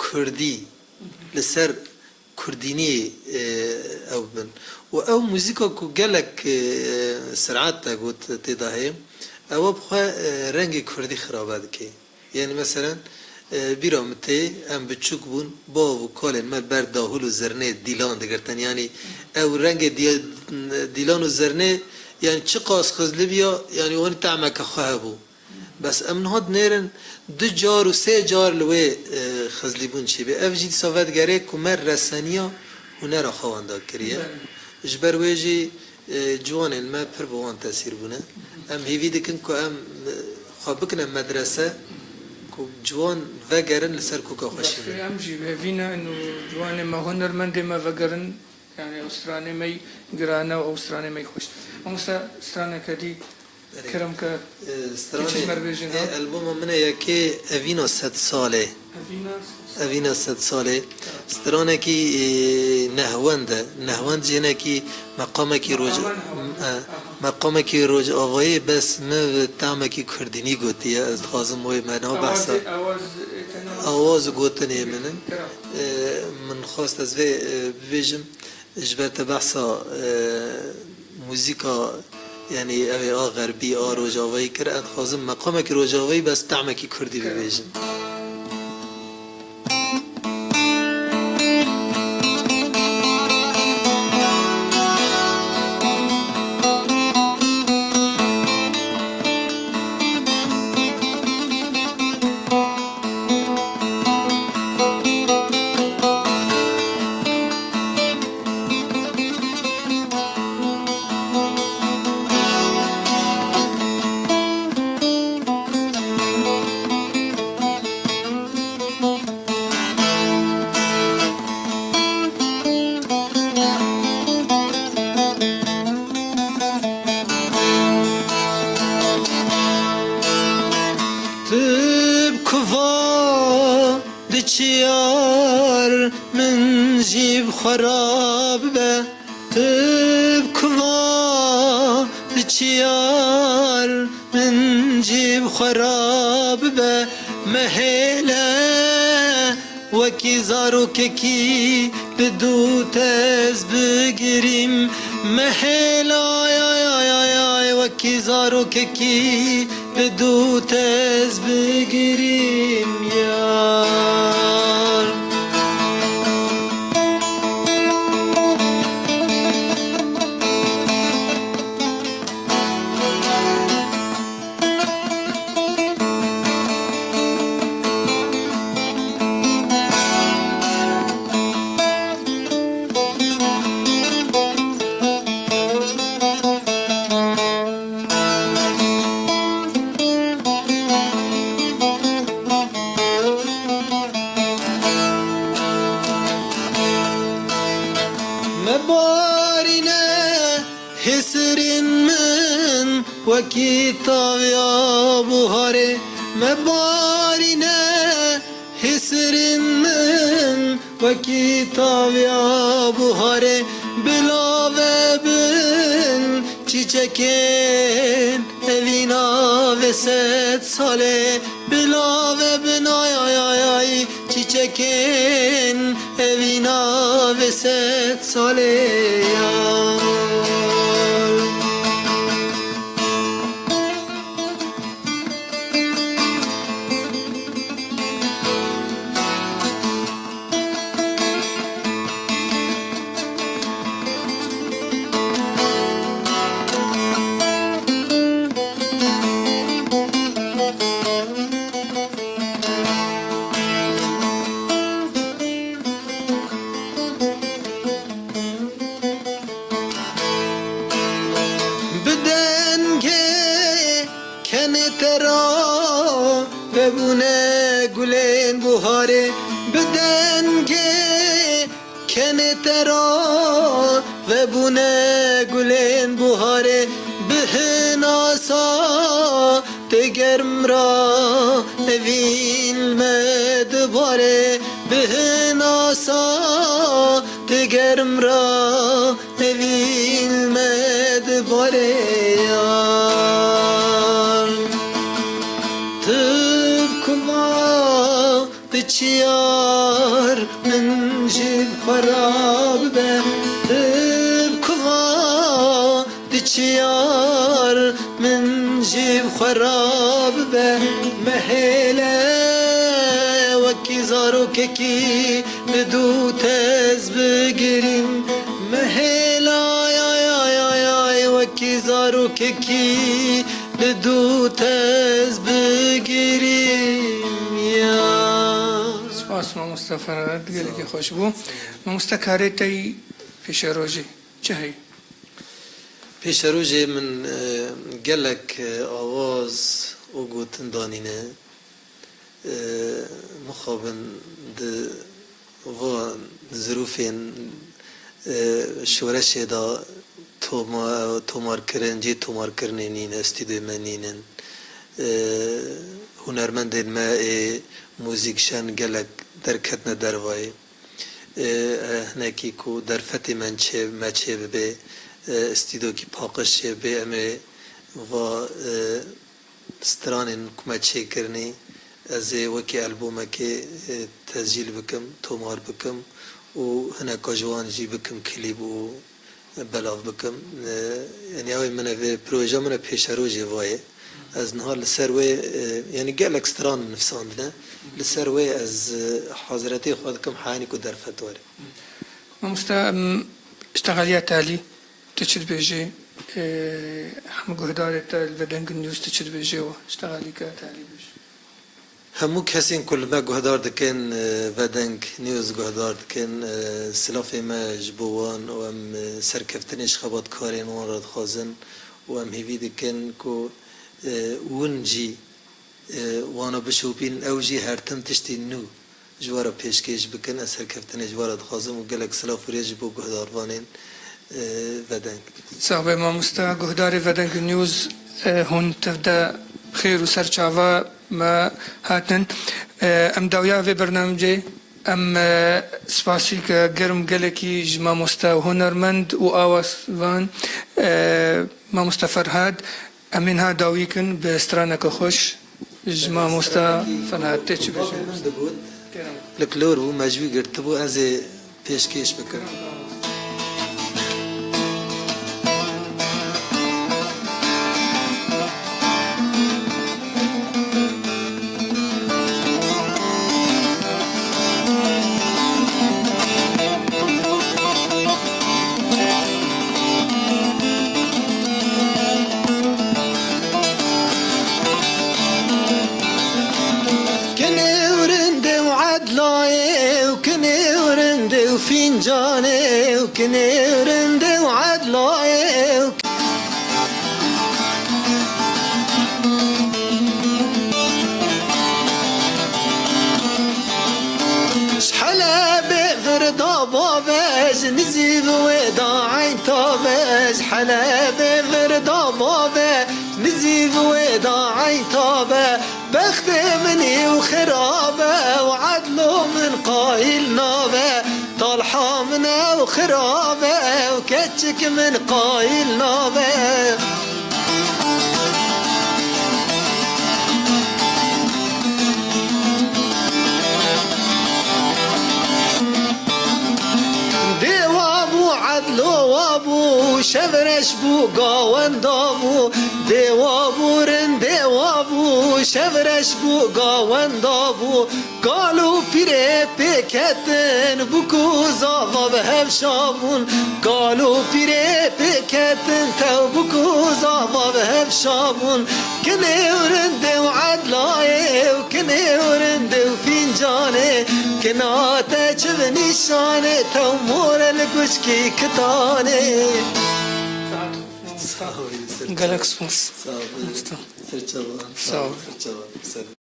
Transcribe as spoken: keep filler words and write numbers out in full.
kurdî, li ser kurdîniyê, e, ew bin. Û ew muzîka ku gelek, e, sirat te got tê de heye, ew bi xwe, e, rengê kurdî xirabe dike. Yanî meselen, e, bîra min tê, em biçûk bûn, bav û kalên me ber dahûl û zirnê dîlan digirtin. Yanî ew rengê dî-, dîlan û zirnê, yanî çiqas xizlî biya, yanî wanî tehmeke xwe hebû. Bes em niha dinêrin du car û sê car li wê, e, xizlîbûn çêbe. Ev jî dîsa vedigere ku me reseniya hunera xwe wenda kiriye. Belê. Ji ber wê jî, e, ciwanên me pir bi wan tesîr bûne. Em hêvî dikin ku em, e, xwe bikine medrese, ku ciwan vegerin li ser koka xweşiyê. Em jî hêvî ne û ciwanê me, hunermendê me vegerin. Yani ew stranê me giran e û ew stranê me xweş. Mamoste, straneke dî, Erê. Kerem ke, e, stranê, keçî ji me re bêjin, e, ha? Albuma min e yekê Evîna Sed Salê. Evîna Sed Salê. Evîna Sed Salê. Stranekî, e, nehwend e. Nehwend jî hinekî meqamekî roj-, Meqamekî roj-, e, aha. Meqamekî rojavayî, bes min bi tamekî kurdînî gotiye. Ez dixwazim wê me nav behsa. Awaz, awaz, e, tena. Awaz û gotinê min in. Kerem. E, min xwest ez vê, e, bibêjim. Ji ber te behsa, e, muzîka, yanî ew ê a xerbî, a rojavayî kir, ez dixwazim meqamekî rojavayî bes tehmekî kurdî bibêjim. Tu bi kuva diçî yar, min jî bi xwe re bibe. Tu bi kuva diçî yar, min jî bi xwe re bibe. Mehêle wekî zarokekî bi dû tez bigirîm. Mehêle ay, ay, ay, ay, ay, wekî zarokekî bi dû tez bigirîm yar. Mebarîne hêsirên min wekî taviya buharê. Mebarîne hêsirên min wekî taviya buharê. Bila vebin çîçekên evîna vê sed salê. Bila vebin ay, ay, ay, ay, çîçekên evîna vê sed salê ya. Bi dengê kenê te ra vebûne gulên buharê, bi dengê kenê te ra vebûne gulên buharê, bi hinasa tê germ ra evîn me dibare, bi hinasa tê germ ra evîn me dibare yar. Tu bi kuma Çiyar min ji xwe re bibe, tu bi kuva diçiyar min ji xwe re bibe. Mehêle wekî zarokekî bi dû tez bigirîm. Mehêle ay, ay, ay, ay, ay, wekî zarokekî bi dû tez bigirîm ya. Spas mamoste Ferhat, gelekî xweş bû. Mamoste, karê te yî pêşerojê çi heye? Pêşerojê min, e, gelek, e, awaz û gotin danîne. E, mixabin di van zirûfên, e, şoreşê de toma-, tomarkirin, cê tomarkirinê nîne, stûdyoyê me nînin. E, hunermendên me ê muzîkjen gelek derketine dervayê. E, e, hinekî ku derfetê me çê, me çê bibe, e, stûdyokî paqij çê bibe, em ê va, e, stranên ku me çêkirinê, ez ê wekî albûmekê, e, tescîl bikim, tomar bikim û hineka ji wan jî bikim klîp û belav bikim. E, yanî ew ê min e, vê proje min e, pêşerojê vayê. Ez niha li ser wê, e, yanî gelek stran nivîsandine. Li ser wê ez, e, hazretê xwe dikim, heyanî ku derfet were. Mamoste, em, ji texeliya talî. Tu çi dibêjî? Ê, hemû guhdarê te li Vedeng News tu çi dibêjî we? Ji te alî ke te alî bêj. Hemû kesên ku li me guhdar dikin, e, Vedeng News guhdar dikin, e, silafê me ji bo wan û em, e, serkeftinê ji xebatkarên wan re dixwazin û em hêvî dikin ku, e, win jî e, wana bişopînin, ew jî her tim tiştî nû ji we re pêşkêş bikin. Ez serkeftinê ji we re dixwazim û gelek silav û rêz ji bo guhdarvanên, e, Vedeng. Sax be mamoste, guhdarê Vedeng News, e, hûn tev de xêr û ser çava me hatin. E, em dawiya vê bernamecê, em, e, spasî ke germ gelekî ji mamoste hunermend û awazvan, e, mamoste Ferhad, Em ê niha dawî kin bi straneke xweş ji mamosta Ferhat, tê çi bêjin? Babê min digot, li klor bû, me ji wî girtibû, ez ê pêşkêş bikim. Kinê û rindê û edlayê û kinê û rindê û fîncanê û kinê û rindê û edlayê û Ji Helebê vir da bave, ji Nizîv wê da eyn tabe, ji Helebê vir da bave, ji Nizîv wê da eyn tabe. Bextê min î û xirabe û edlo min qayîl nabe. Talha min ew xirabe û keçik min qayîl nabe. Dêwa bû, edlo wa bû, şevreş bû, gawenda bû. Dêwa bû, rindê wa bû, şevreş bû, gawenda bû. Kal û pîrê pêketin, bûk û zava bi hev şabûn. Kal û pîrê pêketin, tew bûk û zava bi hev şabûn. Kinê û rindê û edlayê û kinê û rindê û fîncanê. Kina te çi bi nîşanê, tew more li guçkî kitanê. Sağ ol, ser Gelek spas. Sağ ol. Usta. Ser çavan. Sağ ol. Ser çavan. Ser